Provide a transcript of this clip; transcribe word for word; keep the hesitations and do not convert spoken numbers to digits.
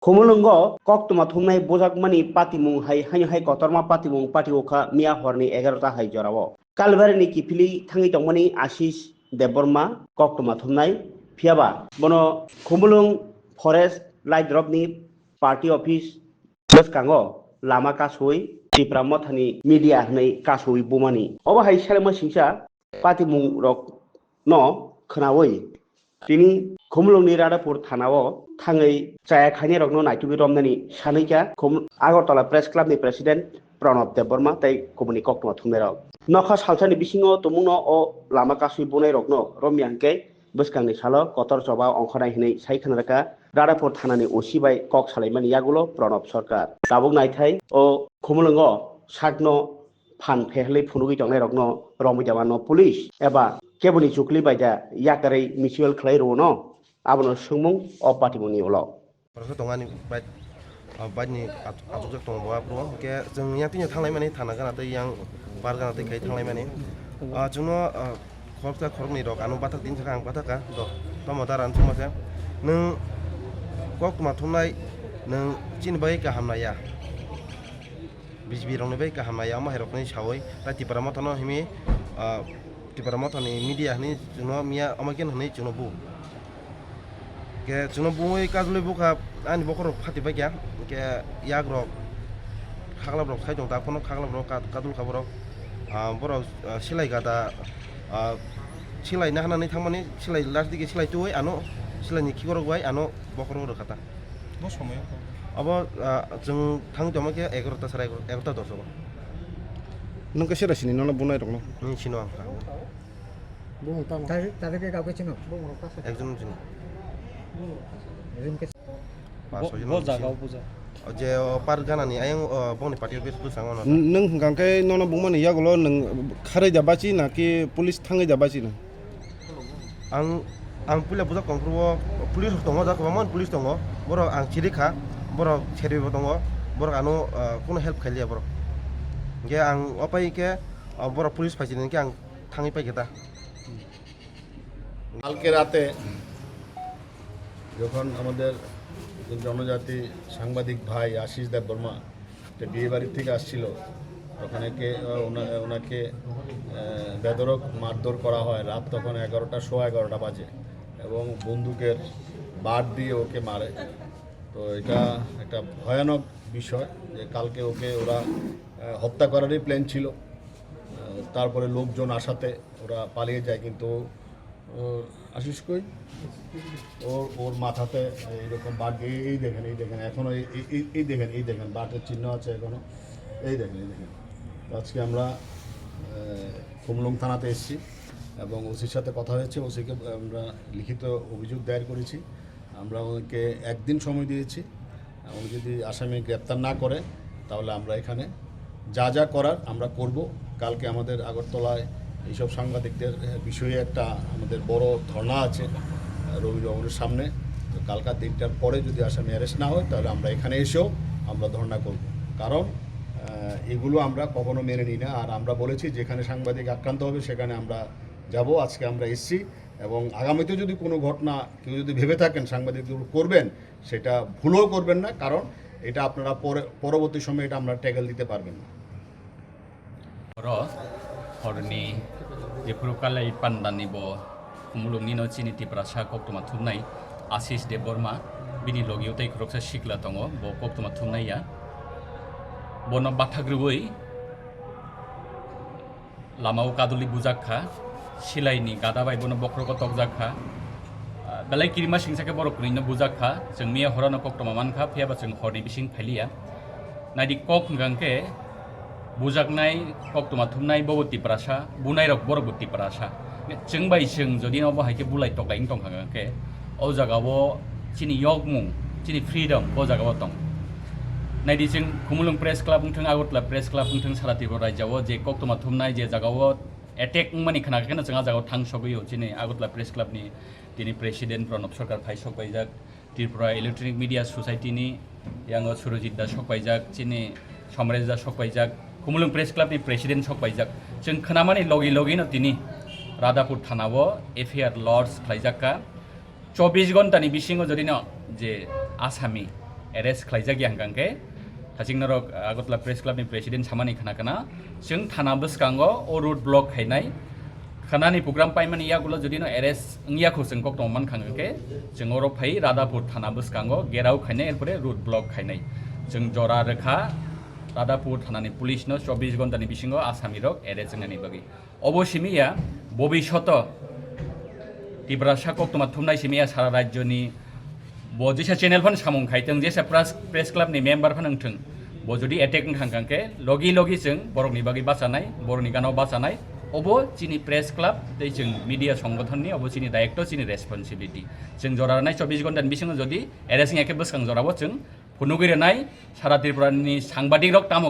Khumulwngo koktwma thumnai bujakmani patimung hai haino hai kotorma patimung patio kha miya horni egarota hai jorao. Kalbarini kiphilwi thangwi tongmani Ashish Debbarma koktwma thumnai, phiyaba bono Khumulwng Forest Light Drop ni party office bwskango lama kasui Tipra Mothani media hwnwi kasui bumani. Obo hai selengma singsa patimung rok no khwnawi tini Khumulwngni Radhapur thanao thangwi chaya khainai rokno naitugwi romnani sanwi kha Khum-, Agartala Press Club ni President Pranab Debbarma tei kubuni koktwma thumnai rok. Nokha salsani bisingo tumungno o lama kasui bunai rokno romya hwnkhe bwskangni salo kotor choba ongkhornai hwnwi sai khwnarwkha Radhapur thanani O C bai kok salaimani yagulo Pranab Sarkar. Tabuk naithai o Khumulwngo sakno phan phehlwi phunugwi tongnairokno romwi da mano police eba keboni chukli bai da yakarwi mutual khlai rwo no? Abono swngmung o patimungni ulo. Khoroksa tongani bike, ah, bike ni ach-, achukjak tongo bo aphuru. Hwnkhe chwng yang tini thanglai mani thana gana tei yang bar gana tei khai thanglai mani. Ah, chwngno, ah, khoroksa khoroknwi rok ano bathak tini sakha ang bathak kha. Do, tamo dara ang thuma khe. Nwng koktwma thumnai, nwng chini bagwi kaham naiya. B J P rokni bai kaham nai, omo hai rokni sawi, tai Tipra Motha no himi, ah, Tipra Motha ni media hwnwi chwngno miya omo khe hwnwi chwngno bu. Khe chwngno bui kajlwi bukha, ani bokhorok phati bai kha, khe yak rok khaklap rok sai tong ta, phano khaklap rok ka-, kadul kha borok. Ah, borok, ah, silai gada, ah, silai na hanani thangmani, silai last digi silai twi ano, silai ni khikorok bai ano bokhorok rwkha ta. Bo somoyo kho. Abo, ah, chwng thang tongma khe egarota, sara egarota, egarota dos o. Nwng khe sera sini nono bunai rokno? Nwng sino ang kha. Bumung tamo? Tari, tari ke kau ke chino? Ekjon chino. Rim ke Bo, bo jaga o buja. O je o par gana ni ayang o bongni party o bes bwsang ono. N-, nwng hwnkha khe nono bumani yagulo nwng kharwi da bachi na ki police thangwi da bachi na? Ang, ang puila bujak tongphuru o police rok tongo, jak kwbangma police tongo. Borok ang chiri kha, borok serwi bo tongo, borok ano, ah, kuno help khailiya borok. Hingke ang opai khe, ah, borok police phaisini hingke ang thangwi paikhe ta. কালকে রাতে যখন আমাদের জনজাতি সাংবাদিক ভাই আশিস দেববর্মা একটা বিয়ে বাড়ির থেকে আসছিল, ওখানে কে, ওনা-, ওনাকে, আহ, বেধড়ক মারধর করা হয়। রাত তখন এগারোটা, সোয়া এগারোটা বাজে এবং বন্দুকের বাট দিয়ে ওকে মারে। তো এটা একটা ভয়ানক বিষয় যে কালকে ওকে ওরা, আহ, হত্যা করারই প্ল্যান ছিল। আহ, তারপরে লোকজন আসাতে ওরা পালিয়ে যায়, কিন্তু ও, আশিস কই? ওর, ওর মাথাতে এইরকম বাট দিয়ে, এই দেখেন, এই দেখেন, এখনো এই, এই, এই, এই দেখেন, এই দেখেন, বাটের চিহ্ন আছে এখনো। এই দেখেন, এই দেখেন। তো আজকে আমরা, আহ, খুমলুং থানাতে এসেছি এবং ওসির সাথে কথা হয়েছে, ওসিকে আমরা লিখিত অভিযোগ দায়ের করেছি। আমরা ওকে একদিন সময় দিয়েছি। উনি যদি আসামি গ্রেপ্তার না করে, তাহলে আমরা এখানে যা যা করার আমরা করব। কালকে আমাদের আগরতলায় এইসব সাংবাদিকদের, এ, বিষয়ে একটা আমাদের বড় ধর্ণা আছে, এ, রবি ভবনের সামনে। তো কালকার দিনটার পরে যদি আসামি অ্যারেস্ট না হয়, তাহলে আমরা এখানে এসেও আমরা ধর্ণা করব। কারণ, আহ, এগুলো আমরা কখনো মেনে নিই না। আর আমরা বলেছি, যেখানে সাংবাদিক আক্রান্ত হবে, সেখানে আমরা যাব। আজকে আমরা এসছি এবং আগামীতে যদি কোনো ঘটনা কেউ যদি ভেবে থাকেন সাংবাদিকদের উপর করবেন, সেটা ভুলেও করবেন না, কারণ এটা আপনারা পরে, পরবর্তী সময়ে এটা আমরা ট্যাকল দিতে পারবেন না। Oro horni jephuru kalai pandani bo Khumulwngni no chini Tiprasa koktwma thumnai Ashish Debbarma, bini logio tei khoroksa sikla tongo, bo koktwma thumnai ya. Bono bathak rwui lama o kadulwi bujak kha, silai ni gada bai bono bokhorogo tokjak kha. Ah, belai kirima singsa khe borok kwnwi no bujak kha, chwng miya horo no koktwma man kha, phiya ba chwng hor ni bising phailiya. Naidi kok hwnkha khe bujaknai, koktwma thumnai bobo Tiprasa, bunai rok borok bo Tiprasa. Chwng bai chwng jodi no bo hai khe bulai toklai wng tong kha khe, o jaga o chini yokmung, chini freedom bo jaga o tong. Naidi chwng Khumulwng Press Club wngthwng, Agartala Press Club wngthwng, sara Tripura rajya o je koktwma thumnai je jaga o attack wngmani khna khe no chwng a jaga o thang sogwi o chini Agartala Press Club ni tini President Pranab Sarkar phai sok paijak, Tripura Electronic Media Society ni yango Surojit Da sok paijak, chini Somresh Da sok paijak, Khumulwng Press Club ni President sok paijak. Chwng khnamani logi logi no tini Radhapur thana o F I R lodge khlaijak kha. Chobbish ghonta ni bisingo jodi no je asami arrest khlaijak ya hwnkha khe thaching norok Agartala Press Club ni president samani khna khna chwng thana bwskango o road block khainai. Khanani program paimani yagulo jodi no arrest wngya kho chwng kok tong man khang khe chwng oro phai Radhapur thana bwskango gerao khainai, erpore road block khainai. Chwng jora rwkha Radhapur thanani police no chobbish ghonta ni bisingo asami rok arrest wngnani bagwi. Obo simi ya bobishoto Tiprasa koktwma thumnai simi ya sara rajyo ni bo jesa channel phan samung khai thung, jesa press, press club ni member phan wng thung, bo jodi attack wng thang khe logi logi chwng borok ni bagwi bachanai, borok ni gana o bachanai, obo chini press club tei chwng media songothon ni obo chini dayikto, chini responsibility. Chwng jora rwnai chobbish ghonta ni bisingo jodi arrest wngya khe bwskang jora o chwng phunugwi rwnai sara Tripura ni sangbadik rok tamo